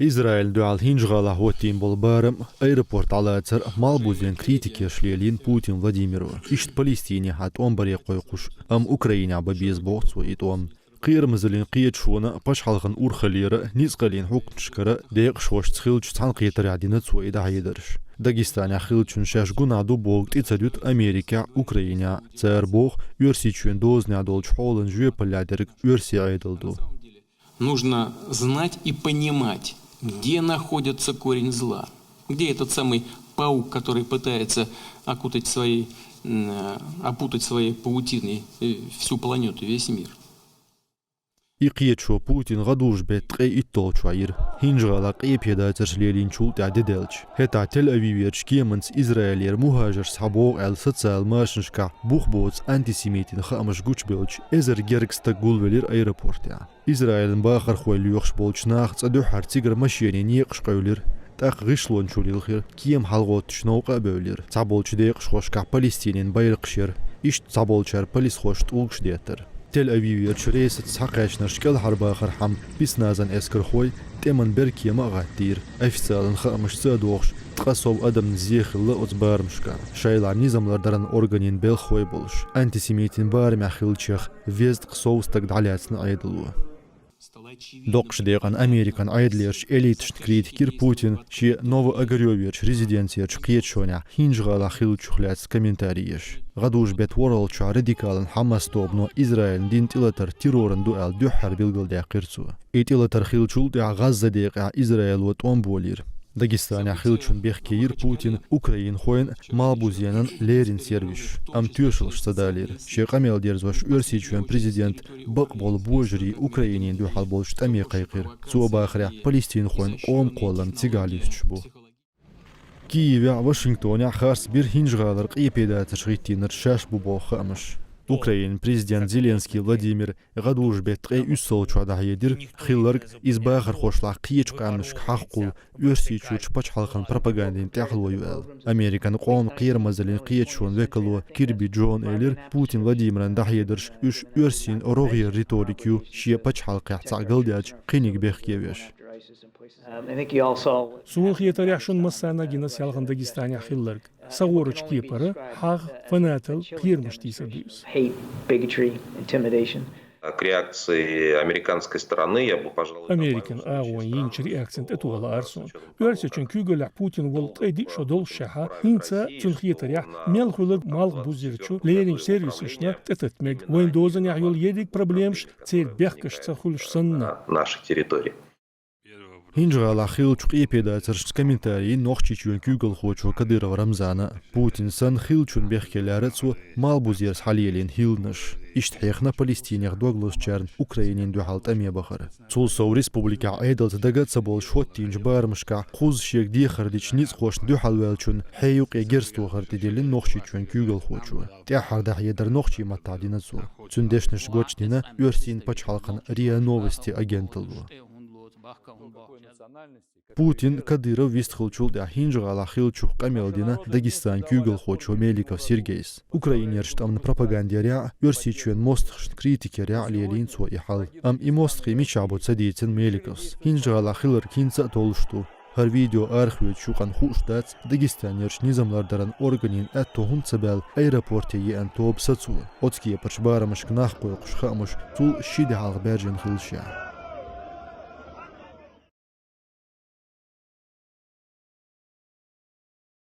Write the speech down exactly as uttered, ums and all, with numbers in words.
Израиль дуьхьал ХӀинжа-ГӀалахь хӀоттийна болу барам, аэропорт дӀалацар малхбузен критикаш лелийна Путин Владимиро. Иштта Палестинехьа тӀом баре кхойкхуш, амма Украинехь бан беза боху цо и тӀом. Кхерамазаллин кхеташонан, пачхьалкхан урхаллера, ницкъаллин хьукматашкара декъашхошца хиллачу цхьаьнакхетарехь дина цо и дӀахьедарш. Дагестанехь хиллачунна шаьш гунахь ду бохург тӀе ца дуьту Америкехь, Украинехь. Цара боху, Оьрсийчоьнан дозанехь долчу хьолан жоьпаллехь дерг оьрсийн Ӏедал ду. Нужно знать и понимать, где находится корень зла, где этот самый паук, который пытается окутать своей, м, э, опутать своей паутиной, э, всю планету, весь мир. И кхеташо Путина гӀадужу-беттан ткъе итталгӀачохь йира, ХӀинжа-ГӀалахь къепе дацарш лелийначул тӀаьхьа де даьлча. ХӀетахь Тель-Авиверчу кеманца Израилера мухӀажарш схьабогӀу аьлла социал машанашкахь бух боцу антисемитийн хаамаш гучубевлча, эзар гергга стаг гулвелира аэропортехь. Израилан бахархой лоьхуш болчу наха цкъа дуьххьара цигара машенийн некъаш къевлира, тӀаккха гӀишлончу лилхира, кема хьалагӀоттуш новкъа а бевлира. Цхьаболчу декъашхошкахь Палестинин байракхаш яра, иштта цхьаболчара полисхошна тӀулгаш деттара. Тель-Авиверчу рейсаца схьакхаьчнарш кӀелхьарбахархьама, спецназан эскархой тӀеман беркема а гӀаттийра. Официалан хаамашца а догӀуш, ткъа сов адамна зе хилла оцу барамашкахь, шайлахь низам лардаран органийн белхахой болуш. Антисемитийн барамехь хиллачех везткъа сов стаг дӀалаьцна Ӏедало. Доккхачу декъана Американ Ӏедалерчу элиташна критика йира Путина шен Новоогарёверчу резиденцерчу кхеташонехь ХӀинжа-ГӀалахь хиллачух лаьцна комментари еш. ГӀадужу-беттан ворхӀалгӀачохь радикалан Хьамас тобано Израилна дина тӀелатар терроран ду аьлла дуьххьара билгалдаьккхира цо. И тӀелатар хиллачул тӀаьхьа ГӀазза декъехь Израило тӀом болийра. Дагестанехь хиллачун бехке йира Путина украинхойн а, малхбузенан а леррина сервисаш, амма тоьшаллаш ца далийра. Шен къамел дерзош Оьрсийчоьнан президента бакъболу божарий Украинина дуьхьал болчу тӀаме кхайкхира. Цо бахарехь, палестинхойн къоман кхоллам цигахь луьстуш бу. Киевехь а, Вашингтонехь а харцбира ХӀинжа-ГӀалара къепе дацарш хӀиттийнарш шаьш бу боху хаамаш. Украинан президент Зеленский Владимира гӀадужу-беттан ткъе уьссалгӀачохь дӀахьедира хилларг, иза бахархошлахь кхечу къаьмнашка хьахкхула Оьрсийчуьрчу пачхьалкхан пропагандин тӀаьхьало ю аьлла. Американ къоман кхерамазаллин кхеташонан векало Кирби Джона элира, Путин Владимиран дӀахьедарш уьш оьрсийн рогӀера риторика ю, шен пачхьалкхехь цхьаъ галдаьлча кхиниг бехке веш. Суна хетарехь, шуна массарна а гина селхана Дагестанехь хилларг. Сан гӀорачу кепара, хьагӀ, фанаталла кхерамаш тийсар ду иза. К реакции американской стороны я бы, пожалуй, Американ агӀонан йинчу реакцина тӀетоха лаара суна. Оьрсийчоьнан куьйгаллехь Путин волу ткъе диъ шо доллушехь, хӀинца, цунна хетарехь, мел хуьлург малхбузерчу лерринчу сервисашна тӀетатта мега, вайн дозанехь йолу ерриг проблемаш церан бехкашца хуьлуш санна. Нашей территории. ХӀинжа-ГӀалахь хиллачу къепе дацаршца комментари йина Нохчийчоьнан куьйгалхочо Кадыров Рамзана. Путин санна хиллачун бехке лаьара цо малхбузера схьалелийна хӀилланаш. Иштта хьехна Палестинех дог лозучарна Украинина дуьхьал тӀаме бахар. Цул сов республикехь Ӏедалца дага а ца болуш хӀоттийначу барамашкахь кхузза шега дехар дечу ницкъахошна дуьхьал ваьллачунна хье юкъе герз тохар тӀедиллина Нохчийчоьнан куьйгалхочо. ТӀаьххьара дӀахьедар нохчийн маттахь дина цо. Цуьнан дешнаш гочдина оьрсийн пачхьалкхан РИА Новости агенталло. Путин, Кадыров вистхилчул тӀаьхьа ХӀинжа-ГӀалахь хиллачух къамел дина Дагестан куьйгалхочо Меликов Сергейс. Украинерчу тӀамна пропаганда ярехь а, Оьрсийчоьнан мостагӀашна критика ярехь а лелийна цо и хьал. Амма и мостагӀий мичахь бу ца дийцина Меликовс. ХӀинжа-ГӀалахь хилларг хӀинца а толлуш ду. ХӀара видео арахоьцучу юкъанна хууш дац Дагестанерчу низам лардаран органийн аьтто хӀунда ца баьлла аэропорте еана тоба сацо, оцу кепарчу барамашка нах кхойкхуш хаамаш цул ши де хьалха баьржина хиллашехь.